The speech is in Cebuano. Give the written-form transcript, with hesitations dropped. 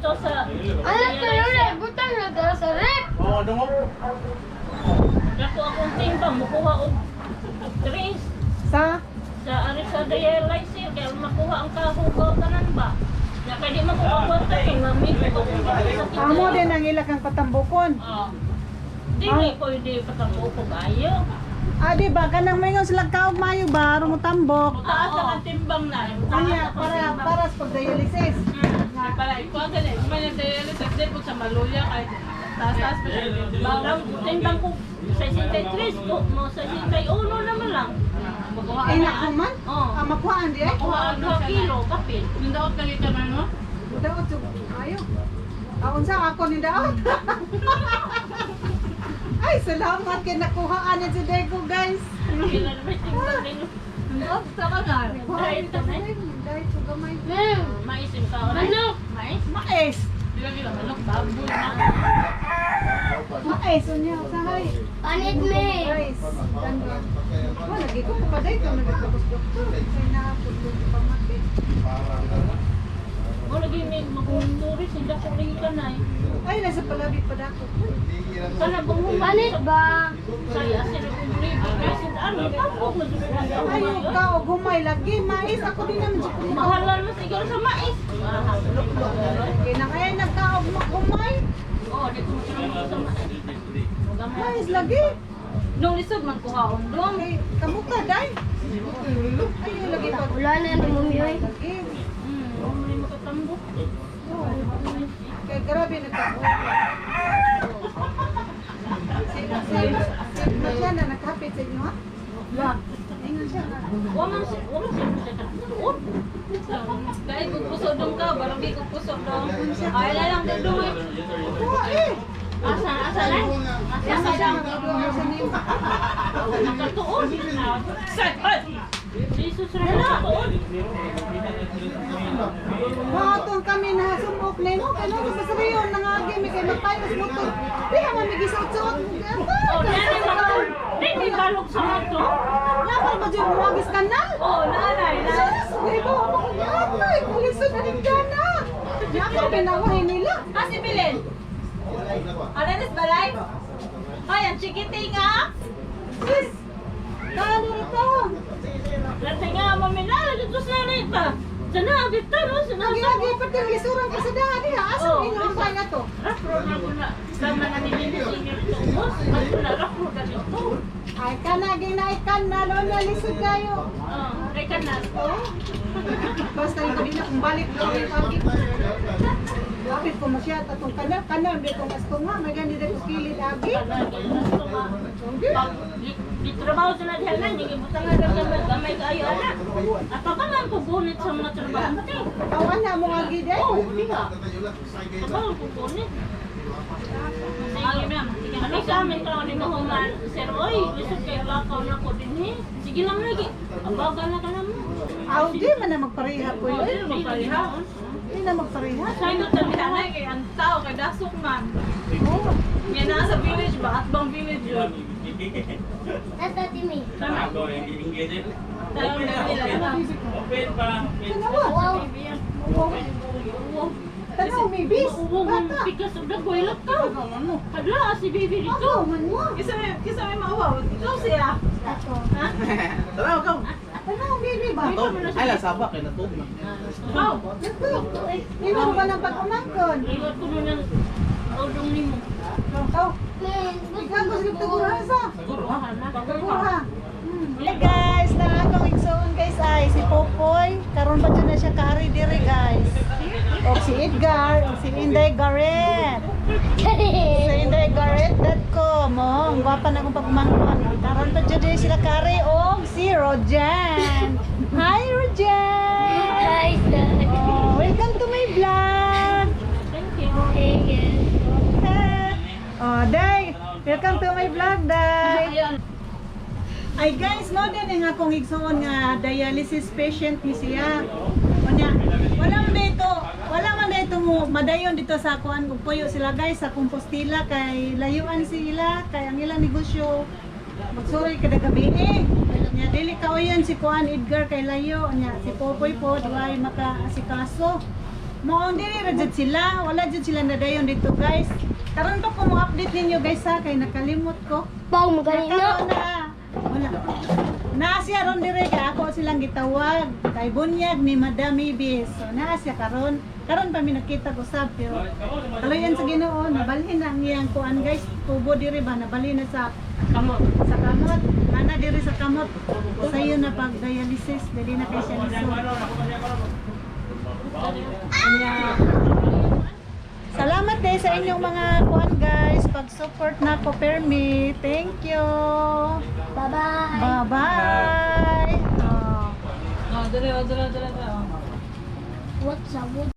dito sa Ano pero butang na daw sa rep. Oo, dungog. Dako akong timbang mukuha og tres Sa sa ari sa dialyzer kaya makuha ang kahugaw tanan ba. Na kay di man ko kwarta kay mami ko kung sakit. Amo din ang ila kang patambukon. Oh. Dili pwede patambok ayo. Ah, di ba kanang maingon sila kaog mayo ba aron mo tambok. Taas na ang timbang na. Anya para para sa pag-dialysis. Ay, para ikuha ka na. May nagdialysis din po sa maluya kahit taas-taas pa siya yung timbang. Timbang, timbang ko 63 ko mo 61 naman lang. Makuha Ay na. nako man. Oh. Ah, makuhaan di ay. Kuha ang 2 kilo kapil. Nung daot lagi ka man, no? Daot jud ayo. Ah, unsa ako ni daot? Ay, salamat kay nakuhaan ni si Dego, guys. Kila naman timbang din. Nung daot sa ka na. Nakuhaan ni si Dahil sa gamay. Mais yung kaon. Manok. Mais. Mais. Di ba gila, manok, baboy, na. Mais unya usahay. Panit me. Rice. Wala lagi ko papaday ko nagtapos doktor. Kay na ko pamati. Mo lagi may magturi sila ko lagi kanay. Ay, nasa palabi pa dako. Kana bang Panit ba? Saya sila kung libre kasi ano tapok mo jud. Ay, ka og humay lagi mais ako din naman sa kumain. Mahalan mo siguro sa mais. Kay na kaya nagkaog humay. Oh, di ko mo sa mais. Mais lagi. Nung lisod man kuhaon dong. Kay kamuka day. Ay, lagi pa. Wala na ni Mami oy. Lagi. May makatambok. Kay grabe nagkaog. Si si si siya na nakapit sa inyo ha? Wa. Ingon siya nga. Wa man siya katuod. Dahil kung puso dong ka, barang di kung puso dong. Ay, lang lang dong eh. Kuha eh. Asa asa lang? Asa Asa asa siya lang? nga sa niyo. Nakatuod. Sa- Jesus ra nakatuod. Maatong kami na sumok na mo kay nung sa sabiyon nangagi mi kay magpayos motor. Di ha man mi gisuot-suot. Oh, dili man. Dili balog sa ato. Napal ba dyan muagis kanal? Oh, nanay, nanay. Sus, di ba ako yatay? Kulisod na din na. Nako, pinawahin nila. Ah, si Belen. Alenis balay? Ay, ang chikiting ah. Sis, kaano na to? Lati nga mamilala dito sa nita. Sana agit no sana. Agi-agi, pati lisuran ka sa daan diha. Asa Oh, oh, ang na to? Rapro na ko na. Sama na ni Nini Senior to. Boss, ato na rapro na dito. Ay, kanagi na ikan na, lola, lisod kayo. Oh, kay kanal. Oh. Basta yung kanina kung balik ko yung agi. Lapit ko masyat atong kanal, kanal, di ko mas tunga, may gani dito kilid agi. Kanal kay nasto nga. Pag di trabaho sila diha na, hindi gibutangan ra gamay gamay kaayo ana. At pa man ko gunit sa mga trabahante. Awan na mo agi day. Oh, diha. Trabaho ko gunit. Sige, ma'am. Sige, Ano sa amin tao ni Mahuman, sir, oy, lisod kay lakaw na ko dinhi. Sige lang lagi. Abaga na ka naman. Aw, di man na magpareha ko Oh, yun. di na magpareha. Di na magpareha. Sa inyo tabi Nanay, kay ang tao, kay dasok man. Oh. Yan na sa village ba? At bang village yun? Tata Timi. Tao na nila na. Open pa. Tanawa. Wow. Wow. Tanaw, may bis. Wow, Bata. pikas og dagway lakaw. Hadla si bibi dito. Ako, man mo. Kisa may mauwaw. Ikaw siya. Ako. Tara, ikaw. Tanaw, baby ba? Ay, lasaba kay natug na. Wow. Ito. Imo ba ng pag-umangkon? Iwat ko nun ang odong nimo. Oh, Men, ikaw ko silip tagurha sa. Siguro ha. Tagurha. Hey guys, na akong igsoon guys ay si Popoy. Karon pa dyan na siya kaari diri guys. O si Edgar, o si Inday Garrett. Sa indaygarrett.com. Oh, ang gwapa na akong pagmangkon. Karon pa dyan din sila kaari og si Rojan. Hi Rojan! Hi, Dad. Oh, welcome to my vlog. Thank you. Thank you. Oh, Day! Welcome to my vlog, Day! Ayan. Ay guys, mo din ang akong igsoon nga dialysis patient ni siya. Unya, wala man dito mo madayon dito sa kuan ug puyo sila guys sa Compostela kay layuan sila kay ang ilang negosyo magsuri kada gabi eh. Nya dili kauyon si kuan Edgar kay layo nya si Popoy po duay makaasikaso. Moong diri ra jud sila, wala jud sila nadayon dito, guys. Karon pa ko mo update ninyo, guys, ha, kay nakalimot ko. Pau mo ganina. Karon na. Wala. Naa siya ron dire kay ako silang gitawag kay bunyag ni Madam Ibis. So naa siya karon. Karon pa mi nakita ko sab pero kaloyan sa Ginoo nabalhin na ang iyang kuan, guys. Tubo diri ba nabalhin na sa Kamot. Sa kamot. Ana diri sa kamot. Sayo na pag dialysis dili na kay siya lisod. Kanya, salamat din sa inyong mga kuan, guys, pag-support na ko permi. Thank you. Bye-bye. Bye-bye. Oh. Oh, dali, oh, dali, dali, dali. Oh. What's up?